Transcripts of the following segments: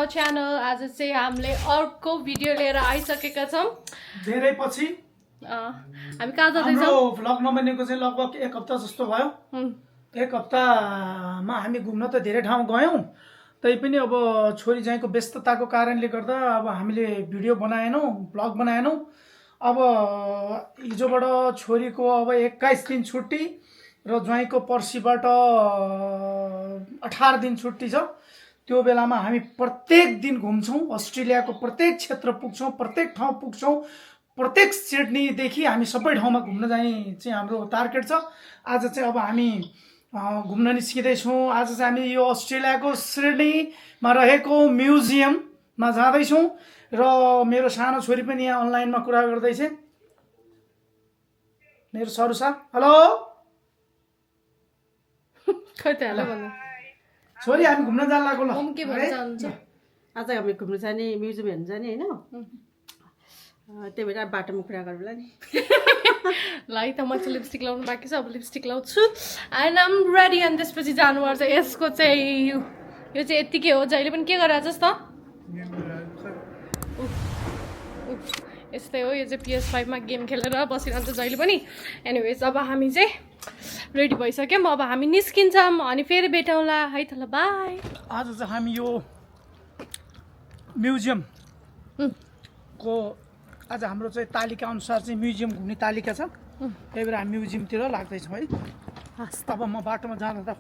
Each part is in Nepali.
Our channel. आज चाहिँ हामीले अर्को भिडियो लिएर आइसकेका छौं। धेरै पछि हामी कहाँ जाँदैछौं? हाम्रो भ्लग नबनेको चाहिँ लगभग 1 हप्ता जस्तो भयो। 1 हप्तामा हामी घुम्न त धेरै ठाउँ गयौं, तैपनि अब छोरी ज्वाइँको व्यस्तताको कारणले गर्दा अब हामीले भिडियो बनाएनौं, भ्लग बनाएनौं। अब हिजोबाट छोरीको अब 21 दिन छुट्टी र ज्वाइँको पर्सिबाट 18 दिन छुट्टी छ। त्यो बेलामा हामी प्रत्येक दिन घुम्छौं, अस्ट्रेलियाको प्रत्येक क्षेत्र पुग्छौं, प्रत्येक ठाउँ पुग्छौं। प्रत्येक सिडनीदेखि हामी सबै ठाउँमा घुम्न जाने चाहिँ हाम्रो टार्गेट छ। आज चाहिँ अब हामी घुम्न निस्किँदैछौँ। आज चाहिँ हामी यो अस्ट्रेलियाको सिडनीमा रहेको म्युजियममा जाँदैछौँ र मेरो सानो छोरी पनि यहाँ अनलाइनमा कुरा गर्दैछ। मेरो सरुसा, हेलो खै त हेलो भन्नु छोरी, हामी घुम्न जान लागेको ल। के भन्न चाहनुहुन्छ? आज हामी घुम्न जाने, म्युजियम हेर्न जाने हैन? त्यही भएर बाटोमा कुरा गरौँला नि। ल है त, म चाहिँ लिपस्टिक लाउनु बाँकी छ, अब लिपस्टिक लाउँछु एन्ड आम रेडी। अनि त्यसपछि जानुपर्छ। यसको चाहिँ यो चाहिँ यतिकै हो। जहिले पनि के गरेर जस्तो यस्तै हो। यो चाहिँ PS5 मा गेम खेलेर बसिरहन्छ जहिले पनि। एनिवेज अब हामी चाहिँ रेडी भइसक्यौँ। अब हामी निस्किन्छौँ अनि फेरि भेटौँला है त। ल बाई। आज चाहिँ हामी यो म्युजियम को आज हाम्रो चाहिँ तालिका अनुसार चाहिँ म्युजियम घुम्ने तालिका छ। त्यही भएर हामी म्युजियमतिर लाग्दैछौँ है। अब म बाटोमा जाँदा त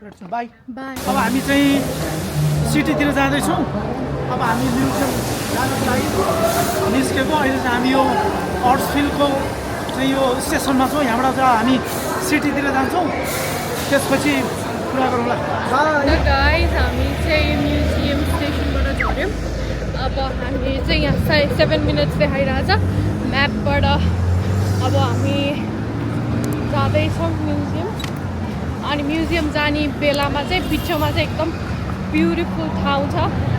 भेट्छु। By by. अब हामी चाहिँ सिटीतिर जाँदैछौँ। अब हामी म्युजियम जानको लागि निस्केको। अहिले चाहिँ हामी यो अर्ट्सफिल्डको चाहिँ यो स्टेसनमा छौँ। यहाँबाट चाहिँ हामी सिटीतिर जान्छौँ, त्यसपछि कुरा गरौँला। गाइस, हामी चाहिँ म्युजियम स्टेसनबाट झऱ्यौँ। अब हामी चाहिँ यहाँ 7 मिनट्स देखाइरहेछ म्यापबाट। अब हामी जाँदैछौँ म्युजियम। अनि म्युजियम जाने बेलामा चाहिँ बिचमा चाहिँ एकदम ब्युटिफुल ठाउँ छ।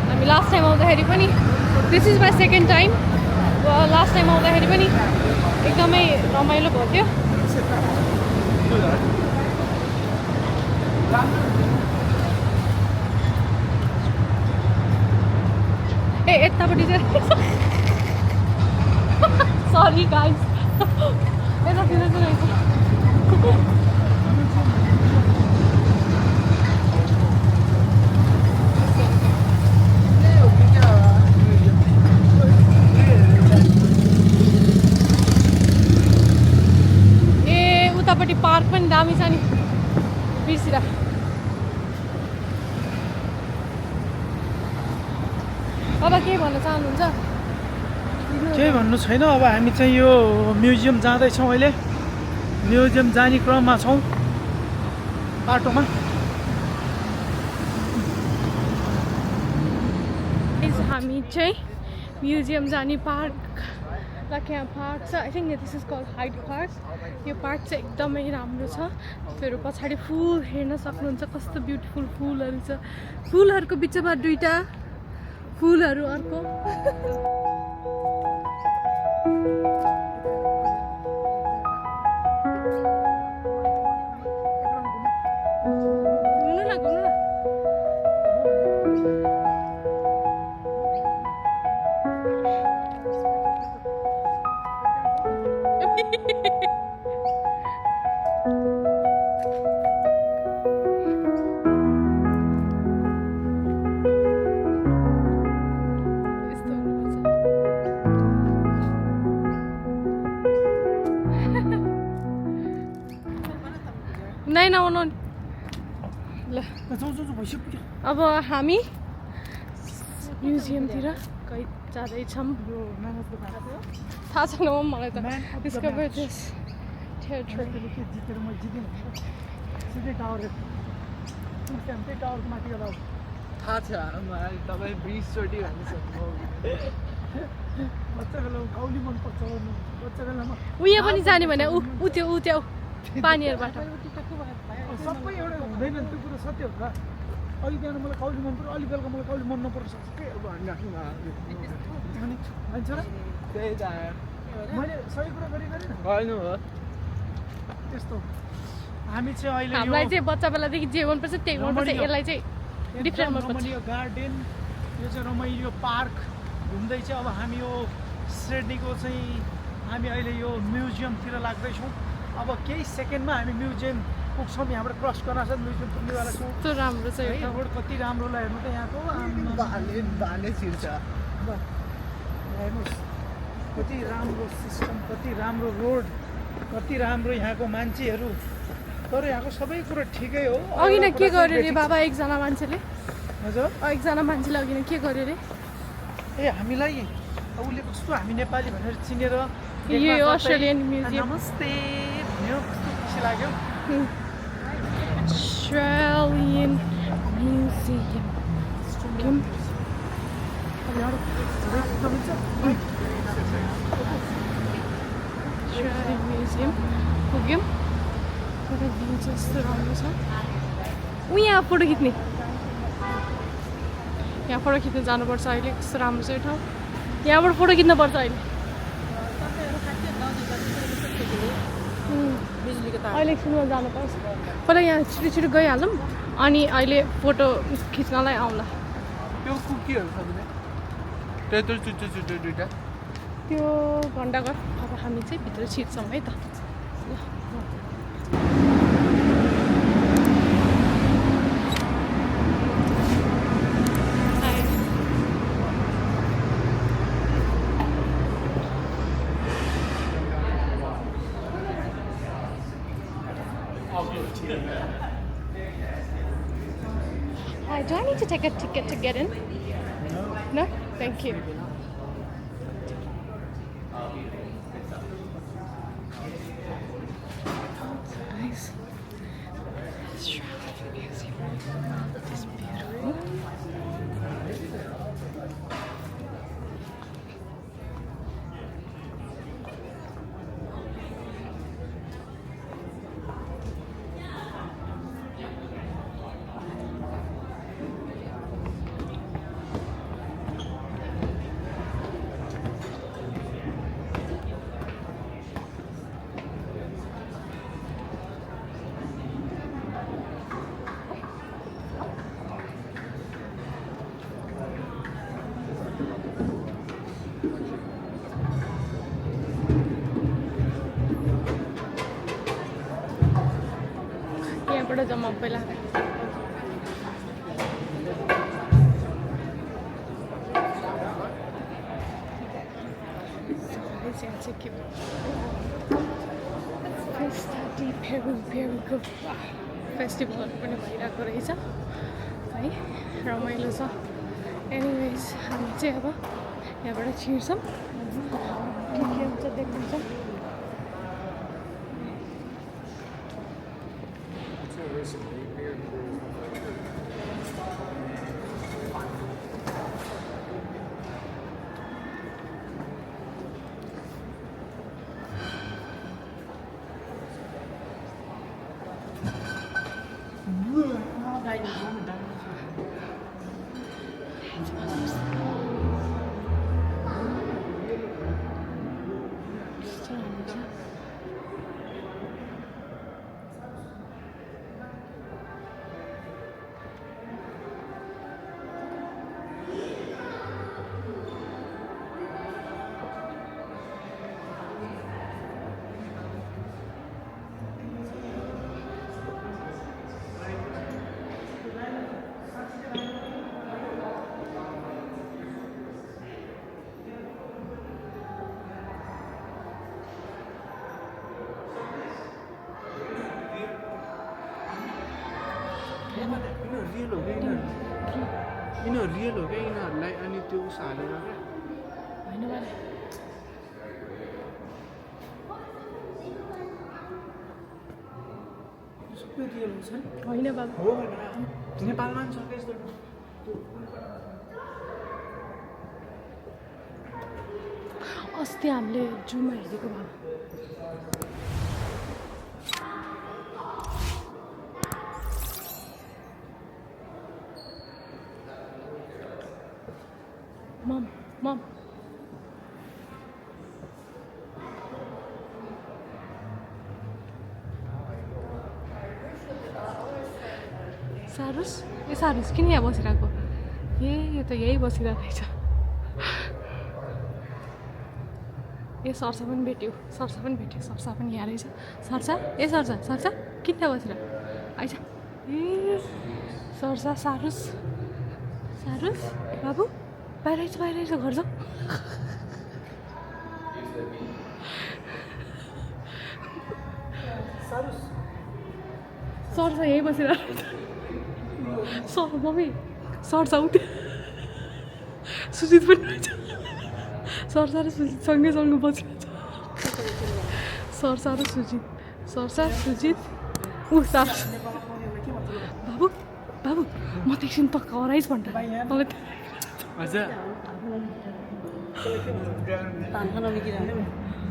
हामी लास्ट टाइम आउँदाखेरि पनि, this is my second time, last time आउँदाखेरि पनि एकदमै रमाइलो भयो थियो। ए यतापट्टि चाहिँ सरी गाइस, यतातिर चाहिँ रहेछ। ए उतापट्टि पार्क पनि दामी छ नि, बिर्सिरा। अब के भन्न चाहनुहुन्छ? केही भन्नु छैन। अब हामी चाहिँ यो म्युजियम जाँदैछौँ। अहिले म्युजियम जाने क्रममा छौँ बाटोमा। हामी चाहिँ म्युजियम जाने पार्क, यहाँ पार्क छ। I think this is called Hyde Park. यो पार्क चाहिँ एकदमै राम्रो छ। फेरि पछाडि फुल हेर्न सक्नुहुन्छ, कस्तो ब्युटिफुल फुलहरू छ। फुलहरूको बिचमा दुईटा फुलहरू अर्को। घुम्नु न, घुम्नु न। नै नआउनु ल। अब हामी म्युजियमतिर जाँदैछौँ। थाहा छैन मलाई त। Discover this theatre. थाहा छ मलाई, तपाईँ 20 चोटि भनिसक्नु। उयो पनि जाने भने ऊ त्यो पानीहरूबाट सबै एउटा हुँदैन त्यो कुरो सत्य हो। अघि बिहान मलाई काउली मन पर्यो, अलि बेलुका मलाई काउली मन नपर्न सक्छ के भनिराख्नु भएको। त्यही त मैले सही कुरा गरेन गर्नु हो त्यस्तो। हामी चाहिँ अहिले हामीलाई चाहिँ बच्चा बेलादेखि जे मनपर्छ त्यही मनपर्छ। यसलाई चाहिँ डिफ्रेन्ट मनपर्छ। गार्डन यो चाहिँ रमाइलो पार्क घुम्दै चाहिँ अब हामी यो सिडनीको चाहिँ हामी अहिले यो म्युजियमतिर लाग्दैछौँ। अब केही सेकेन्डमा हामी म्युजियम पुग्छौँ। यहाँबाट क्रस गर्न छ म्युजियम पुग्नेवाला छौँ। कस्तो राम्रो छ यो ठाउँ। रोड कति राम्रो ल हेर्नु त यहाँको बाले छिर्छ हेर्नुहोस् कति राम्रो सिस्टम, कति राम्रो रोड, कति राम्रो यहाँको मान्छेहरू। तर यहाँको सबै कुरो ठिकै हो। अघि नै के गर्यो रे बाबा एकजना मान्छेले? हजुर एकजना मान्छेले अघि नै के गर्यो रे? ए हामीलाई उसले कस्तो हामी नेपाली भनेर चिनेर यो अस्ट्रेलियन म्युजियम। नमस्ते भन्यो, कस्तो खुसी लाग्यो। Australian Museum. Australian Museum पुग्यौँ। तर भ्यू चाहिँ यस्तो राम्रो छ। यहाँ फोटो खिच्ने, यहाँ फोटो खिच्न जानुपर्छ अहिले। कस्तो राम्रो छ यो ठाउँ। यहाँबाट फोटो खिच्नुपर्छ अहिले। अहिले एकछिनमा जानुपर्छ। पहिला यहाँ छिटो छिटो गइहालौँ अनि अहिले फोटो खिच्नलाई आउँला। त्यो कुकीहरू छ भने त्यत्रो चुच्चो चुच्चो दुइटा त्यो घन्टाघर। अब हामी चाहिँ भित्र छिर्छौँ है त। Hi, do I need to take a ticket to get in? No? Thank you. Nice. Australian Museum. It's beautiful. यहाँबाट जम्मा पहिला यहाँ चाहिँ के पेरुको फेस्टिभलहरू पनि भइरहेको रहेछ है। रमाइलो छ। एनिवेज हामी चाहिँ अब यहाँबाट छिर्छौँ। के हुन्छ देख्छौँ। यिनीहरू रियल हो क्या यिनीहरूलाई अनि त्यो उस हालेर क्या होइन मलाई सबै रियल हुन्छ नि। होइन बाबा। हो नेपालमा पनि छ क्या यस्तो अस्ति हामीले जूमा हेरेको बाबा। Mom. Sarus? Sarus, किन यहाँ बसिरहेको? यो त यही बसिरहेको रहेछ ए सर्सा पनि भेट्यो सर्सा पनि यहाँ रहेछ सर्सा ए सर्सा किन बसेर आइज ए सर्सा सारुस बाबु बाहिर घर जाऊ सर्सा यही बसिरहेको रहेछ मम्मी सर्सा उठ्यो सुजित पनि रहेछ सर्सा र सुजित सँगै बसिरहेछ सर्सा सुजित ऊ सार्स बाबु म त एकछिन त कराइस भन्छ मलाई हजुर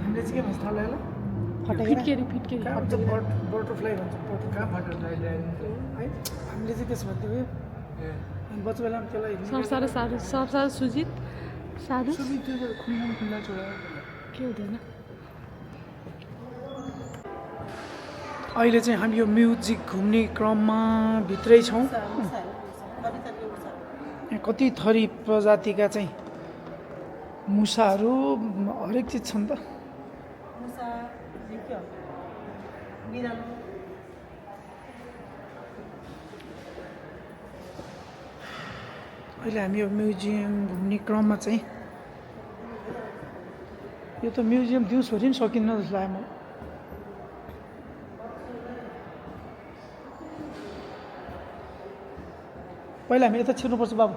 हामीले चाहिँ के भन्छ थाहा लाग्यो फिटकेरी बटरफ्लाई भन्छ कहाँ बटरफ्लाई ल्याइदिन्छ है हामीले चाहिँ त्यसो भन्थ्यौँ यो अनि बच्चा बेलामा त्यसलाई सर्सा र सुजित साधु खुल्ला छोडा के हुँदैन अहिले चाहिँ हामी यो म्युजिक घुम्ने क्रममा भित्रै छौँ यहाँ कति थरी प्रजातिका चाहिँ मुसाहरू हरेक चिज छन् त अहिले हामी यो म्युजियम घुम्ने क्रममा चाहिँ यो त म्युजियम दिउँसभरि पनि सकिन्न जस्तो लाग्यो मलाई पहिला हामी यता छिर्नुपर्छ बाबु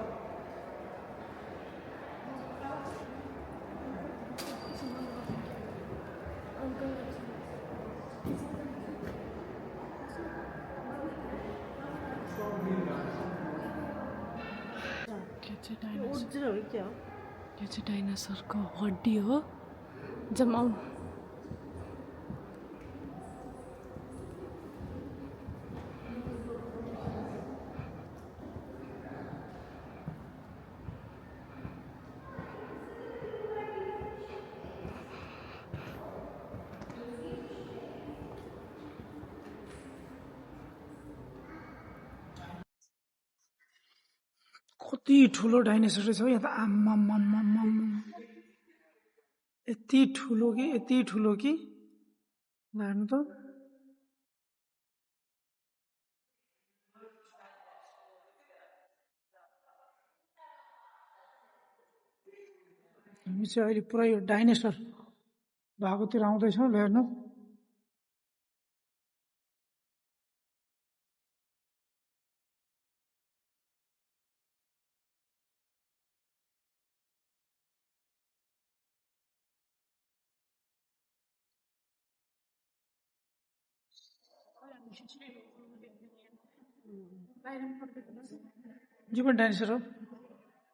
ओरिजिनल के हो यो चाहिँ डाइनोसरको हड्डी हो जमाउ कति ठुलो डाइनोसर रहेछ हौ यहाँ त आम्मामामामा यति ठुलो कि लानु त हामी चाहिँ अहिले पुरा यो डाइनोसर भएकोतिर आउँदैछौँ हेर्नु यो पनि डाइनोसर हो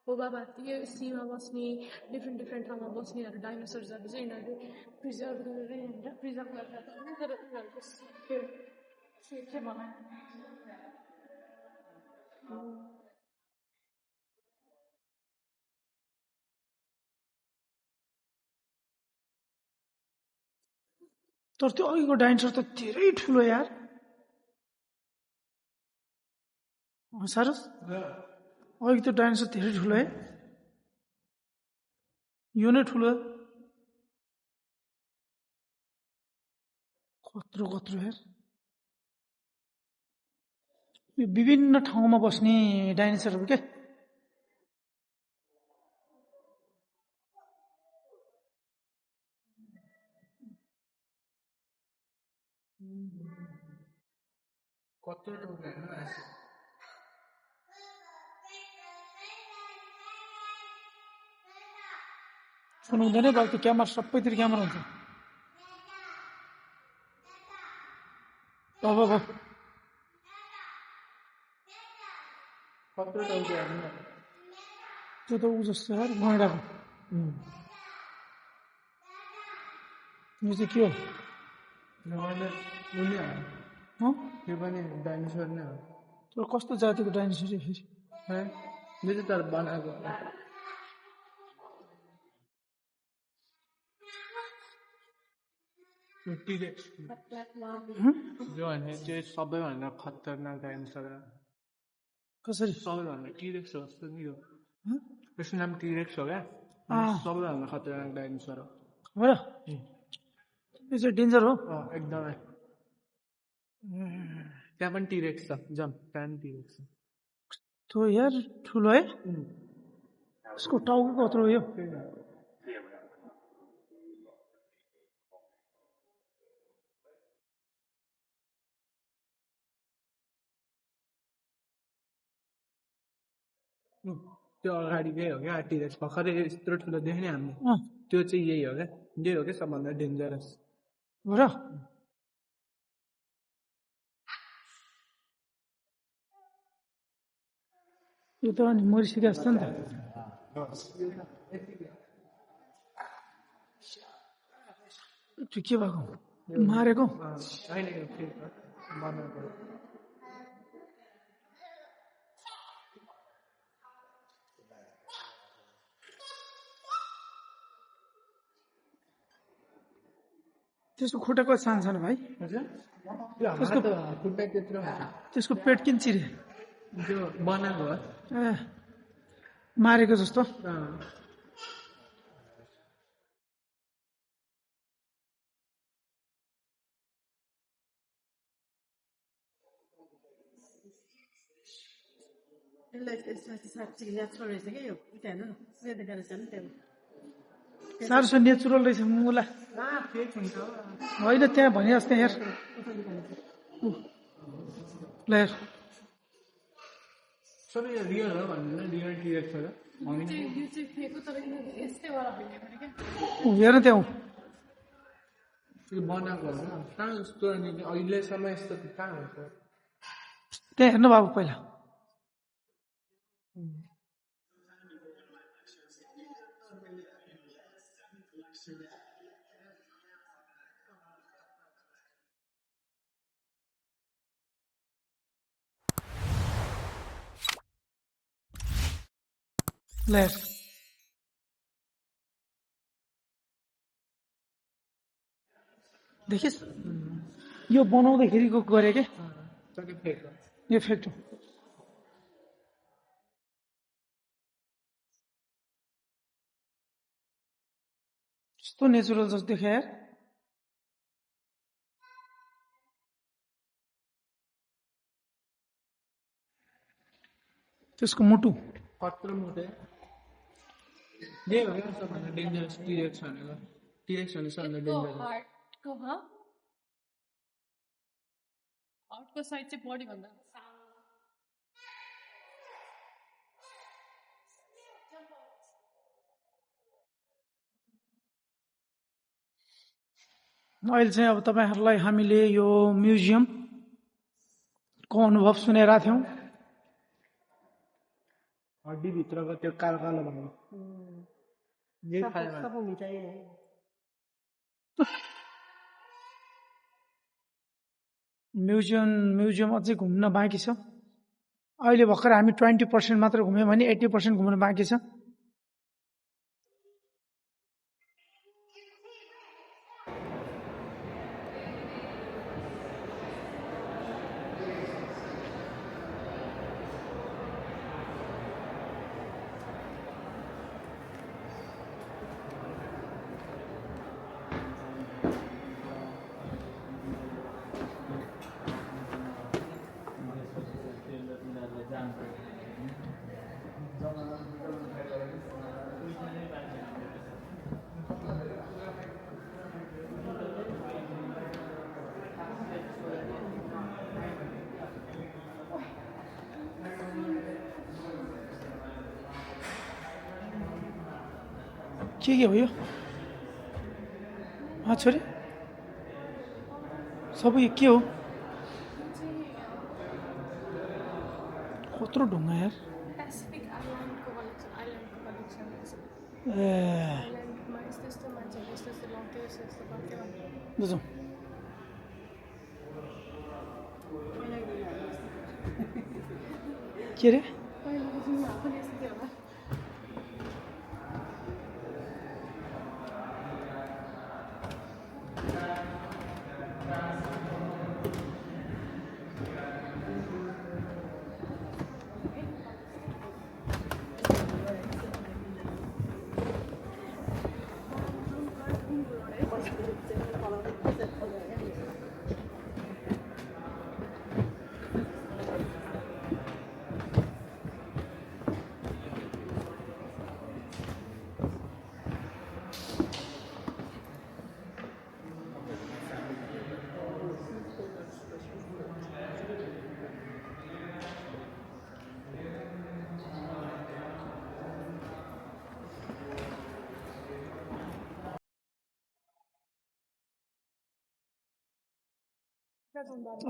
हो बाबा यो सीमा बस्ने डिफ्रेन्ट ठाउँमा बस्नेहरू डाइनोसर्सहरू चाहिँ यिनीहरूले प्रिजर्भ गरेर यहाँनिर प्रिजर्भ गरेर तर यिनीहरूको सेप चाहिँ बनायो तर त्यो अघिको डाइनोसर त धेरै ठुलो यार सारस अघि त्यो डाइनोसर धेरै ठुलो है यो नै ठुलो कत्रो यार यो विभिन्न ठाउँमा बस्ने डाइनोसरहरू के कत्रो सुन्नु हुँदैन बाबु त्यो क्यामेरा सबैतिर क्यामेरा हुन्छ अब कत्रो त्यो त ऊ जस्तो यार गैँडाको यो चाहिँ के हो यो पनि डाइनोसर नै हो त्यो कस्तो जातिको डाइनोसर फेरि यो चाहिँ तर बनाएको टिरेक्स जो भने चाहिँ सबैभन्दा खतरनाक डाइनोसर कसरी सबैभन्दा टिरेक्स जस्तो नि हो यसको नाम टिरेक्स हो क्या अँ। सबैभन्दा खतरनाक डाइनोसर हो हो र यो चाहिँ डेन्जर हो एकदमै त्यहाँ पनि टिरेक्स छ जम त्यहाँ पनि टिरेक्स छ त्यो यार ठुलो है उसको टाउको कत्रो हो यो त्यो अगाडिकै हो क्या टिरेक्स भर्खरै यत्रो ठुलो देख्यो नि हामीले अँ, त्यो चाहिँ यही हो क्या यही हो क्या सबभन्दा डेन्जरस हो र यो त अनि मरिसकेको जस्तो नि त त्यो के भएको मारेको अहिलेको फेरि बनाएको त्यसको खुट्टाको सानो सानो भाइ हजुर त्यो हात खुट्टा त्यत्रो हुन्छ त्यसको पेट किन चिरे त्यो बनाएको हो ए मारेको जस्तो यसलाई साँच्चै नेचुरल रहेछ क्या यो त्यहाँ हेर्नु न पुरै देखाएर छ नि त्यहाँ साह्रो छ नेचुरल रहेछ मुला फेक हुन्छ होइन त्यहाँ भने जस्तो हेर ल हेर सबै यो रियल हो भन्नु रियल टिरेक्स हो यो चाहिँ फेको तर यस्तै वाला होइन भने क्या हेर न त्यहाँ त्यो बनाएको हो कहाँ यस्तो अनि अहिलेसम्म यस्तो कहाँ हुन्छ त्यहाँ हेर्नु बाबु पहिला ल हेर देखिस् यो बनाउँदाखेरिको गरे के सबै फेक हो यो फेक्ट हो कस्तो नेचुरल जस्तो देखा यार त्यसको मुटु कत्रो मोटे यही हो क्या सबभन्दा डेन्जरस टिरेक्स भनेको टिरेक्स भने सबभन्दा डेन्जरस हार्टको हार्टको साइड चाहिँ बडी भन्दा अहिले चाहिँ अब तपाईँहरूलाई हामीले यो म्युजियमको अनुभव सुनाइरहेको थियौँ हड्डीभित्रको त्यो कालो कालो भएको यही खायो भने सबै मिठाई म्युजियम अझै घुम्न बाँकी छ अहिले भर्खर हामी 20% मात्र घुम्यौँ भने 80% घुम्न बाँकी छ के हो यो छोरी सबै के हो कत्रो ढुङ्गा यार पेसिफिक आइल्यान्डको कलेक्सन ए आइल्यान्डमा यस्तो यस्तो मान्छेहरू यस्तो यस्तो लगाउँथ्यो यस्तो यस्तो गर्थ्यो बुझौँ के अरे पहिलाको जुनमा पनि यस्तो थियो होला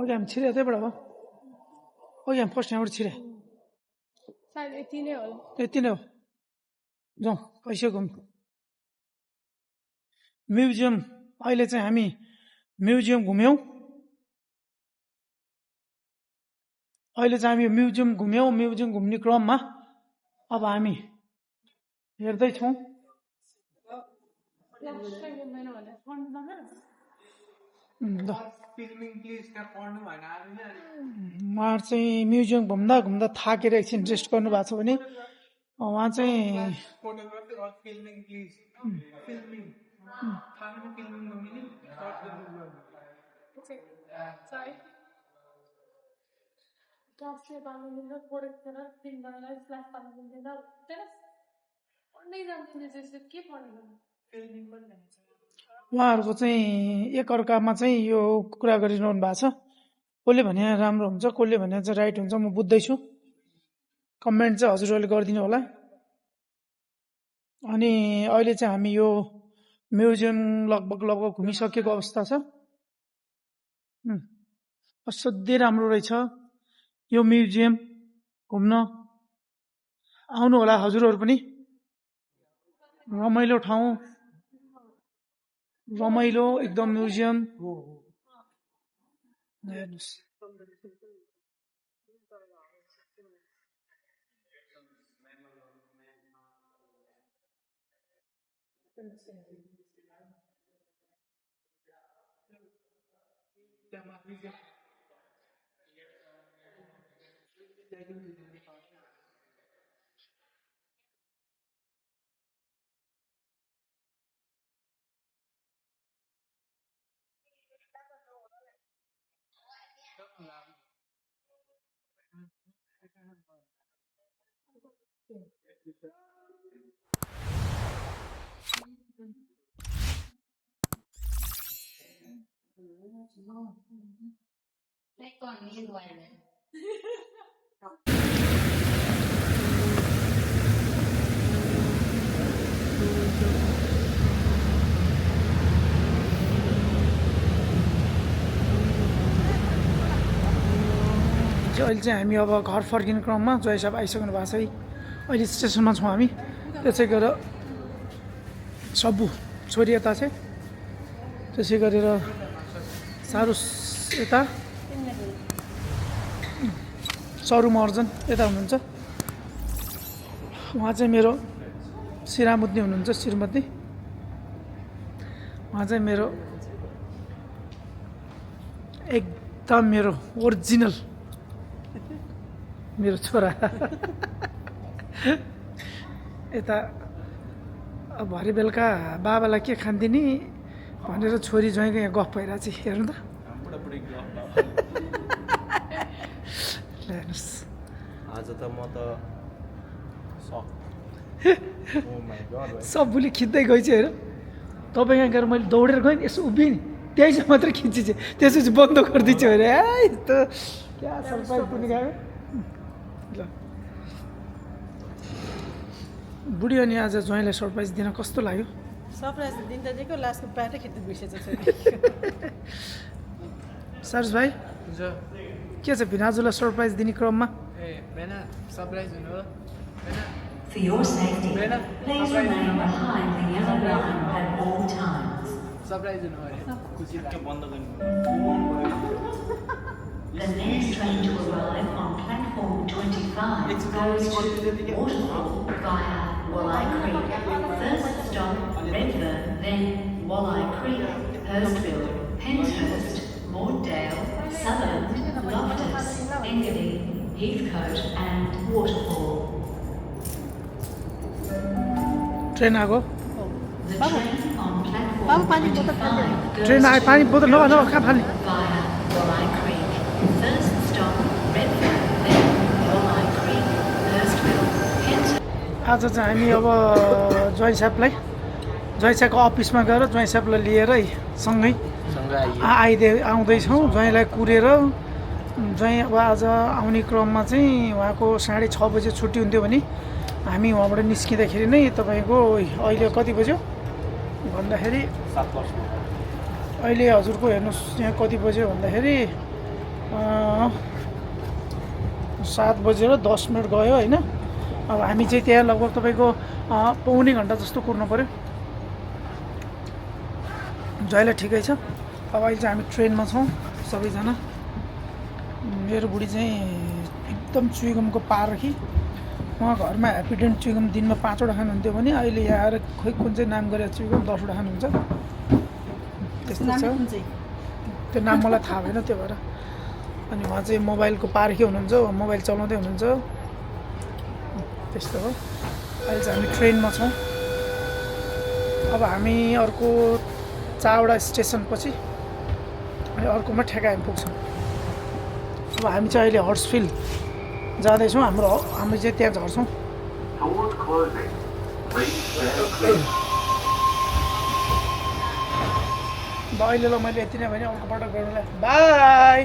अघि हामी छिरे त्यहीबाट हो अघि हामी फर्स्ट यहाँबाट छिरे सायद यति नै होला यति नै हो जाउँ पैसा घुम्नु म्युजियम अहिले चाहिँ हामी म्युजियम घुम्यौँ म्युजियम घुम्ने क्रममा अब हामी हेर्दैछौँ ल फिल्मिङ प्लिज त्यहाँ पढ्नु भएन उहाँ चाहिँ म्युजियम घुम्दा घुम्दा थाकेर एकछिन रेस्ट गर्नुभएको छ भने उहाँ चाहिँ photography or filming please filming थाहा फिल्मिङ नमिने Sorry. Dafür waren wir nur Produkte, die man als Leistung genau. Das und nicht dann dieses gibt man. Filming पनि उहाँहरूको चाहिँ एकअर्कामा चाहिँ यो कुरा गरिरहनु भएको छ कसले भने राम्रो हुन्छ कसले भने चाहिँ राइट हुन्छ म बुझ्दैछु कमेन्ट चाहिँ हजुरहरूले गरिदिनु होला अनि अहिले चाहिँ हामी यो म्युजियम लगभग घुमिसकेको अवस्था छ असाध्यै राम्रो रहेछ यो म्युजियम घुम्न आउनु होला हजुरहरू पनि रमाइलो ठाउँ रमाइलो एकदम म्युजियम हेर्नुहोस् अहिले चाहिँ हामी अब घर फर्किने क्रममा जय साहब आइसक्नु भएको छ है अहिले स्टेसनमा छौँ हामी त्यसै गरेर सबु छोरी यता छ त्यसै गरेर सारू यता सरू महर्जन यता हुनुहुन्छ उहाँ चाहिँ मेरो श्रीरामुद्नी हुनुहुन्छ श्रीमती उहाँ चाहिँ मेरो एकदम मेरो ओरिजिनल मेरो छोरा यता भरे बेलुका बाबालाई के खान्दिने भनेर छोरी ज्वाइँको यहाँ गफ भइरहेको छ हेर्नु त हेर्नुहोस् आज त म त सबुले खिच्दै गएछ हेर तपाईँ यहाँ गएर मैले दौडेर गएँ नि यसो उभिएँ नि त्यही चाहिँ मात्रै खिचिन्छ त्यसपछि बन्द गरिदिन्छु अरे यस्तो क्या सरप्राइज पनि गयो ल बुढी अनि आज ज्वाइँलाई सरप्राइज दिन कस्तो लाग्यो सरप्राइज दिँदा दिएको लास्टको प्याटै खिच्नु बिर्सेछ सारस भाइ के छ भिनाजुलाई सरप्राइज दिने क्रममा सरप्राइज हुनु हो For your safety, please remain behind the yellow line at all times. Surprise हुनु अरे खुसी The next train to arrive on platform 25 goes to Waterfall via Walleye Creek. First stop, Redfern, then Walleye Creek, Hurstville, Penshurst, Moordale, Southern, Loftus, Engadine, Heathcote and Waterfall. Train आएको The train on platform बाबु पानी बोतल खानु ट्रेन आयो पानी बोतल नभए कहाँ फाल्ने via Walleye Creek. First stop, Redfern, then Walleye Creek, Hurstville, Henton. आज चाहिँ हामी अब ज्वाइँ साहबलाई ज्वाइँ साहबको अफिसमा गएर ज्वाइँ साहबलाई लिएर सँगै आउँदैछौँ ज्वाइँलाई कुरेर ज्वाइँ अब आज आउने क्रममा चाहिँ उहाँको 6:30 बजे छुट्टी हुन्थ्यो भने हामी उहाँबाट निस्किँदाखेरि नै तपाईँको अहिले कति बज्यो भन्दाखेरि अहिले हजुरको हेर्नुहोस् यहाँ कति बज्यो भन्दाखेरि 7:10 गयो होइन अब हामी चाहिँ त्यहाँ लगभग तपाईँको पौने घन्टा जस्तो कुर्नु पऱ्यो जहिले ठिकै छ अब अहिले चाहिँ हामी ट्रेनमा छौँ सबैजना मेरो बुढी चाहिँ एकदम चुइगमको पार कि उहाँ घरमा ह्याप्पिडेन्ट चुइगम दिनमा 5वटा खानुहुन्थ्यो भने अहिले यहाँ आएर खोइ कुन चाहिँ नाम गरेर चुइगम 10वटा खानुहुन्छ त्यस्तो छ त्यो नाम मलाई थाहा भएन त्यो भएर अनि उहाँ चाहिँ मोबाइलको पार्खी हुनुहुन्छ मोबाइल चलाउँदै हुनुहुन्छ त्यस्तो हो अहिले चाहिँ हामी ट्रेनमा छौँ अब हामी अर्को 4वटा स्टेसनपछि अनि अर्कोमा ठ्याक्कै हामी पुग्छौँ अब हामी चाहिँ अहिले हर्ट्सफिल्ड जाँदैछौँ हामी चाहिँ त्यहाँ झर्छौँ ल अहिले ल मैले यति नै भने अर्को पटक गर्नुलाई बाई